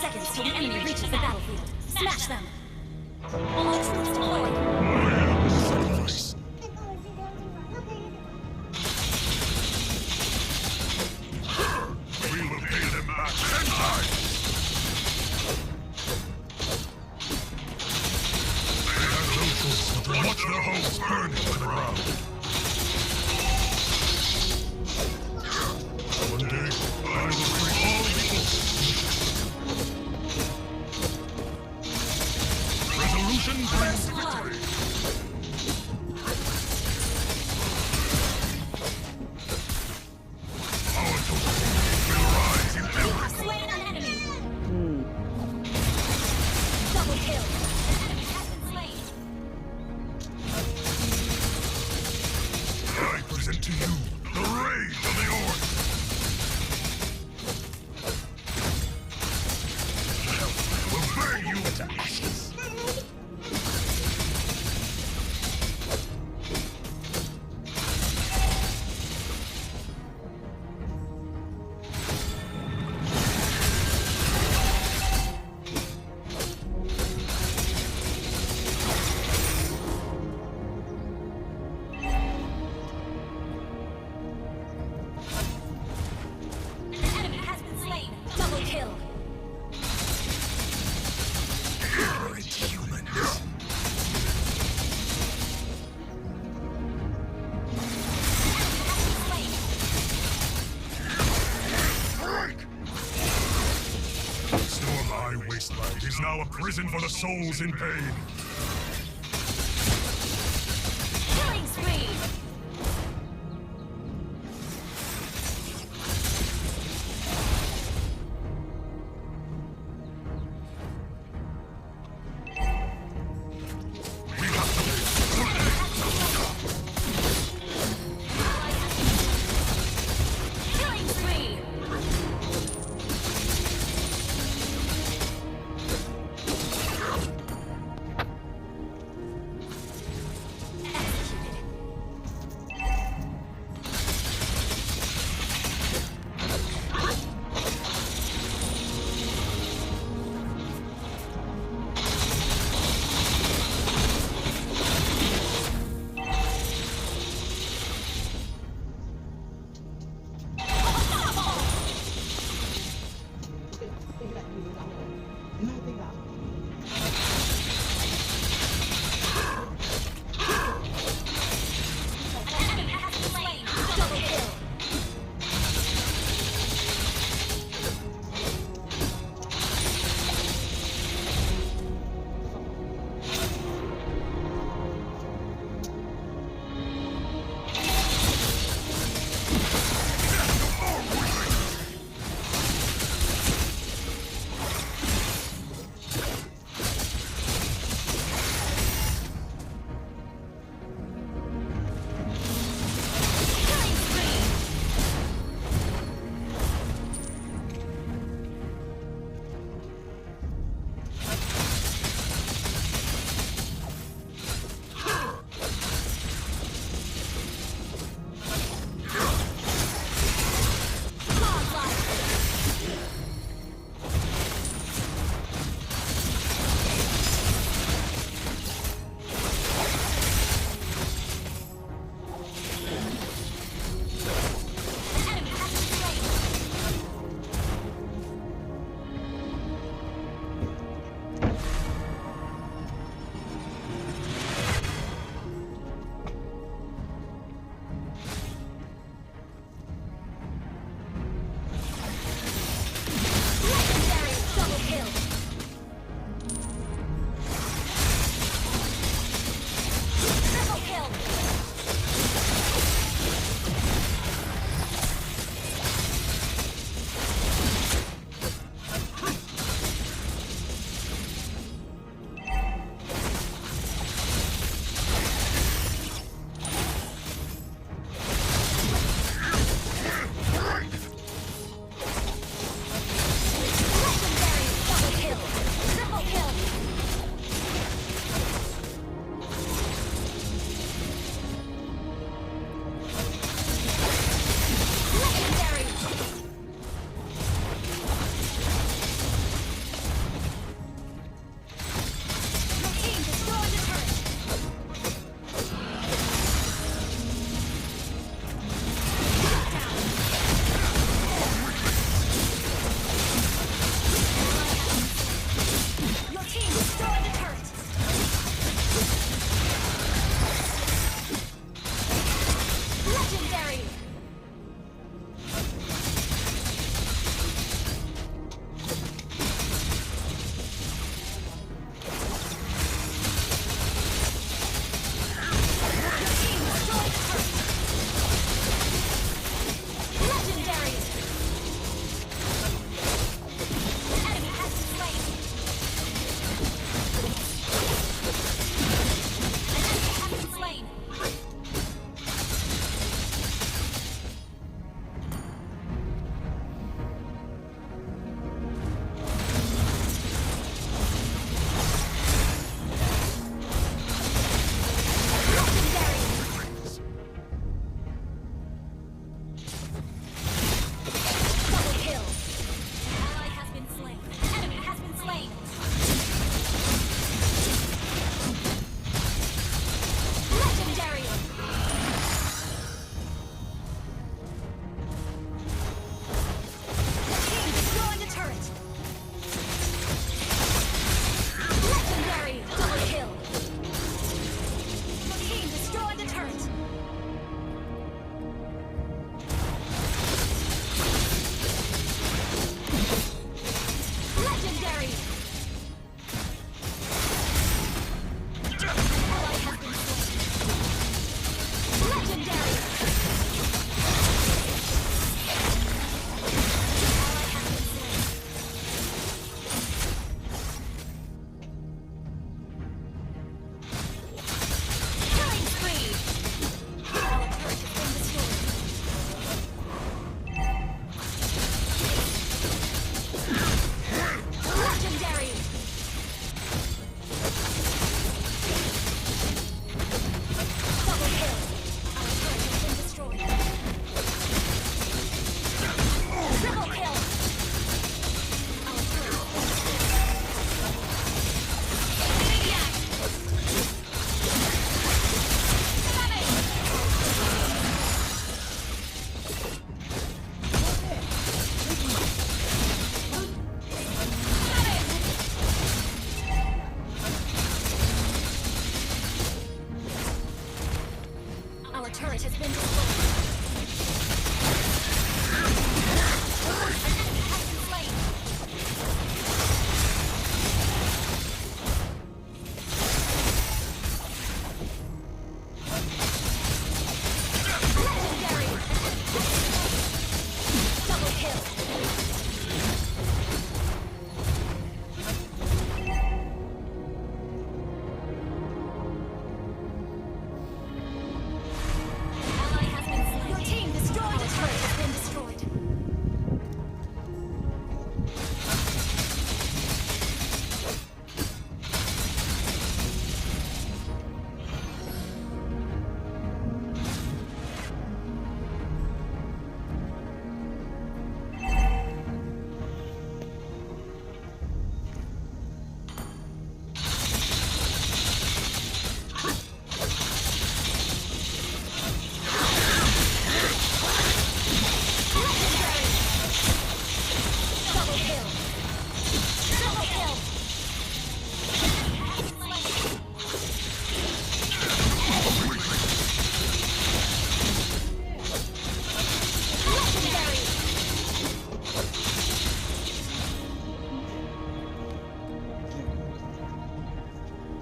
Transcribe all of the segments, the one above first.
seconds till the enemy reaches the battlefield. Smash them! All troops deployed! Sacrifice. We will pay them back ten times. They have no choice but to watch their homes burn to the ground. One day, I will free all the orcs. Resolution brings victory. Our totem will rise in every Slain an enemy! Double kill! An enemy has been slain! I present to you the rage of the orc. Hell will burn you to ashes. An enemy has been slain! Double kill! Ignorant humans. Slain! Break! Stormeye Wasteland is now a prison for the souls in pain. Killing spree! We have to live. Killing spree!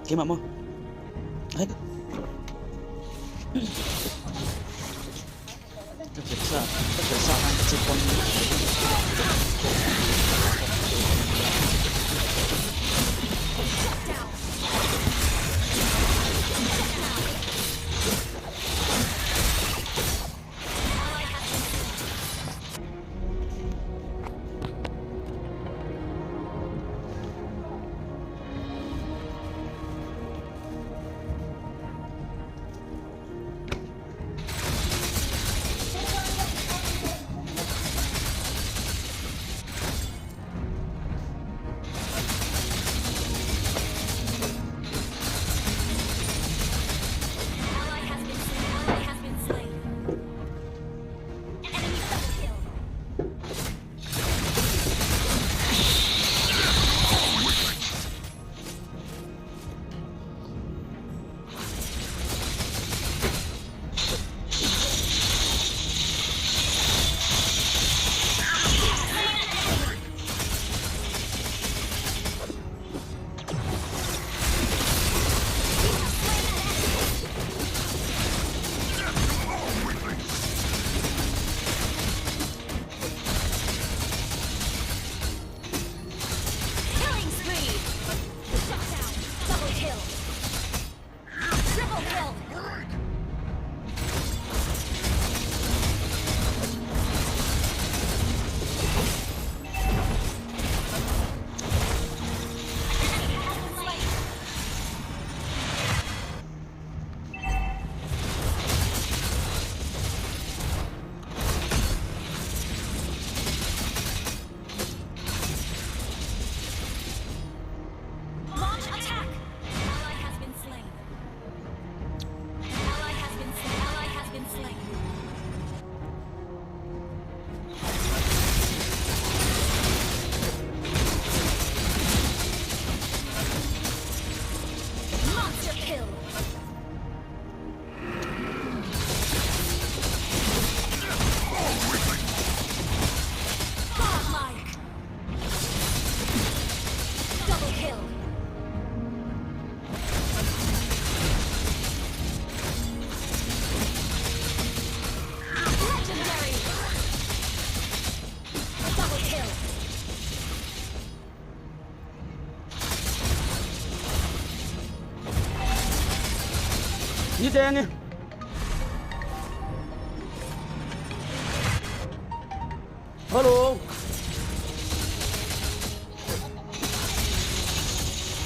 Keimah maw? Hai. Ka kher sa, ka kher sa khan ka che pawn. Ni te ni. Hello.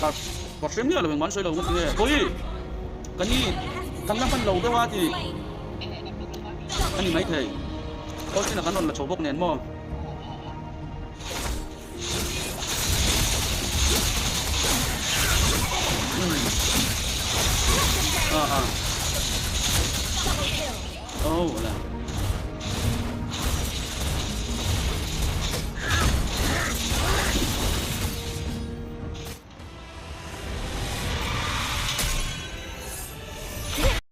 Ka ka hre miah lo engmah an sawi lo ngawt nge. Khawi ka ni kan la hman lo deuh a ti a ni maithei. Austin a kan rawn la chho bawk nen maw. Ah ah. Oh la.